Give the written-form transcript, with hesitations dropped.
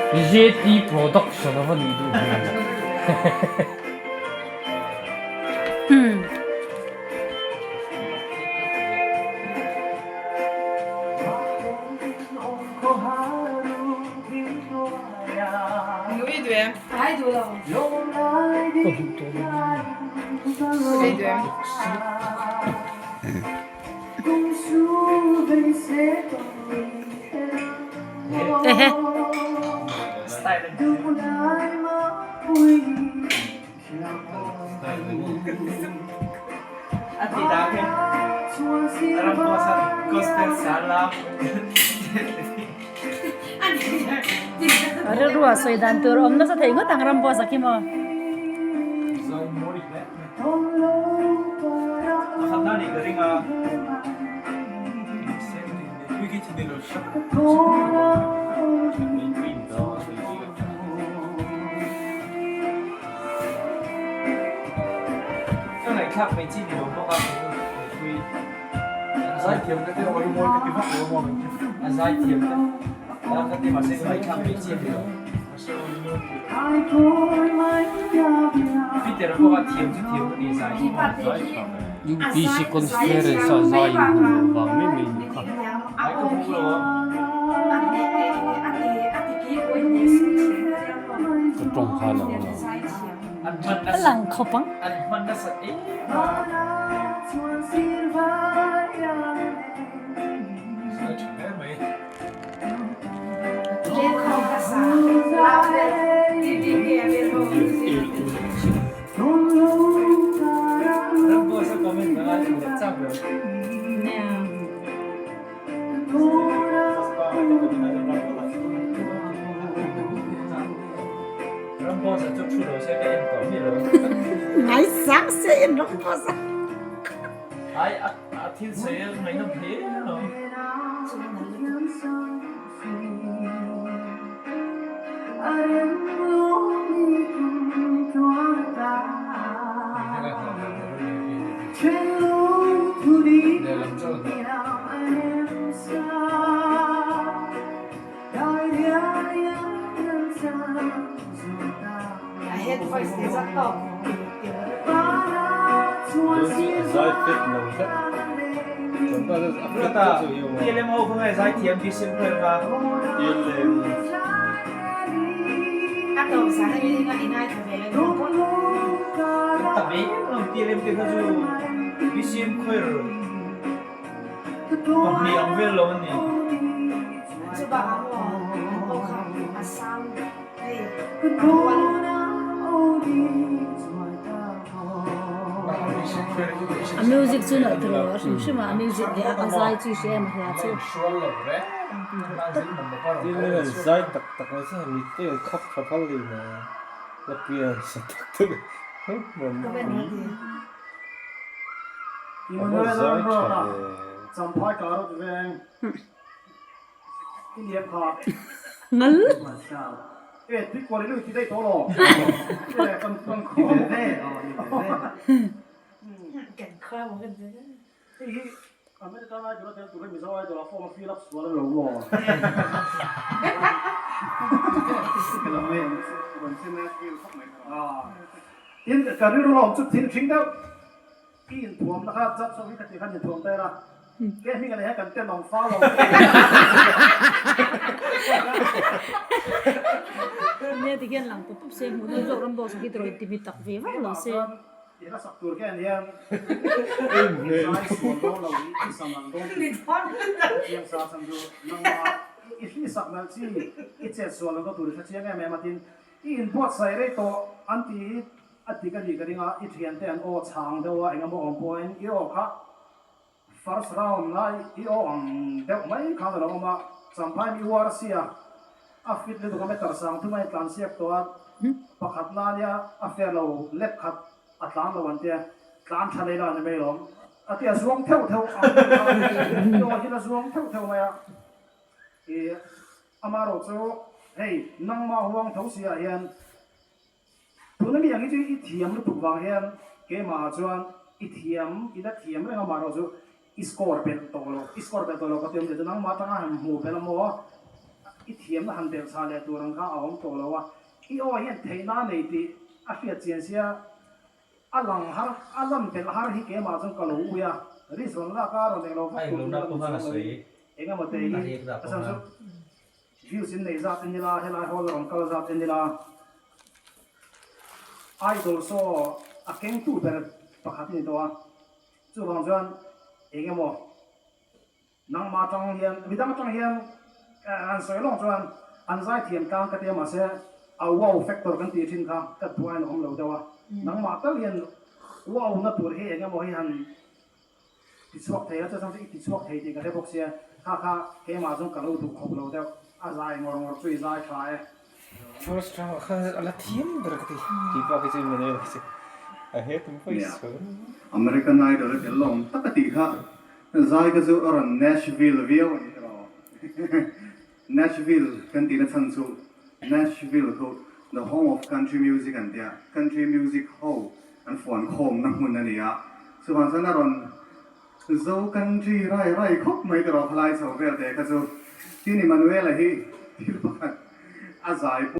JT Production a va nih duh hmel. Nui duh em? Ai duh lo. Ka duh tawh lo. Ei duh em? A ti dah khin Ramboss an gospel sa lam. Rilru ah sawi dan tur awm nasa thei ngawt ang Ramboss a khi maw. Ka ngaihthlak mai chi ni lo bawk a mipui A zaithiam ka ti a, awi mawi ka ti vak lo a maw A zaithiam ka ka ti mahse ka ngaihthlak mai chi ni lo. Peter pawh a thiam chu thiam ka ti zai chu UPC conference ah zai in hmu loh vang mai mai ni kha. Ai ka hmu lo a. Ka tawng kha lo lo. A lang khawp ang. An hman nasat em. Zai tha hle mai. Ramboss a comment ka ngai thei chak lo. Ramboss a chu thu lo se ka en tawh mi lo. Ngai sang se in Ramboss a. Ai a thil sawi a ngaihnawm hle lo. TLM ho kha nge zaithiam bik sim khawih anga. Tam em em TLM te kha chu bik khawih pahnih ang vel lo an ni. A music chu nalh tur a hrim hrim a, a music leh a zai chu i hria em a hla chu. Zai tak tak mai chu mi te an khap tha phal ni mai a, la pian sa tak tak a zai tha ve. Champhai karot veng i liam kha. Ngal. E tui kual i lui ti daih tawh lo. E kan kan khaw. Hei hi American Idol a tel tur hi Mizo Idol ah form a fill up sual a lo maw? Tin, ka rilru lawm chu thil ṭhing deuh. I inthuamna kha judge ho hi ka tih khan inthuam ta ila, ke hming a nei hian kan tenawm fal lo. Nia tikhian lang pawp pawp se hmuh dawn zawk ram boss hi tiraw intimi tak ve vak lo se. I hla sak tur khian hian zai sual dawn lo i i sa nalh dawn tih chiang sa chhan chu nangmah i hri sak nalh chi i chet sual lo na tur i hre chiang em em a tin i inbuatsaih rei tawh an ti hi a dik a nih ka ring a i thiante an aw chhang deuh a engemaw awm pawhin i aw kha first round lai i aw ang deuh mai khan a lo awm a Champhai mi uar a sia a fit lutuk a meter sang thum a intlan siak tawh a pakhat na nia a fair lo lep khat a tlan lo an tia tlan tha lei la ni mai lawm a tia zuang theuh theuh ang i aw hi la zuang theuh theuh mai a i amaherawh chu hei nangmah huang tho si ah hian Tuna mi ang hi chu i thiam lutuk vang hian keimah ah chuan i thiam, i la thiam reng a maherawh chu i score belh tawh lo, i score belh tawh lo ka ti awm tih chu nangmah atanga han hmuh belh a maw? I thiamna han belh chhah leh tur ang kha a awm tawh lo a, i aw hian theihna a nei tih a hriat chian sia, a lang har, a lan belh har hi keimah chuan ka lo ui a, risk rawn lak a, rawn englo vak tur chu ka ni chuang lo in engemaw te hi a chhan chu views in nei zat en ila, helai hall a rawn kal zat en ila, idol saw a kengtu ber pakhat a ni tawh a, chuvang chuan engemaw. Nangmah atang hian, midang atang hian an sawi lawng chuan an zaithiam tlang ka tia mahse a wow factor kan tih thin kha ka duain a awm lo deuh a. Nangmah tal hian wow na tur hi eng emaw hi han tichhuak thei a, chuan chu i tichhuak thei tih ka hre bawk sia, kha kha keimah zawng ka lo duh khawp lo deuh, a zai ngawr ngawr chu i zai tha e. First round ah khan a la thiam ber ka ti. Tih pawh khi chu Emmanuel khi chu a he tum pawh i sawi. American Idol a tel lawm tak a tih kha zai kha chu a rawn Nashville viau a ni tawh. Nashville kan tihna chhan chu Nashville khu the home of country music an tia, country music ho an fuan khawmna hmun a ni a, chuvang chuan a rawn Zo country rai rai khawp mai tawh khalai chho vel te kha chu. Tin Emmanuel-a hi thil pakhat a zai pawh.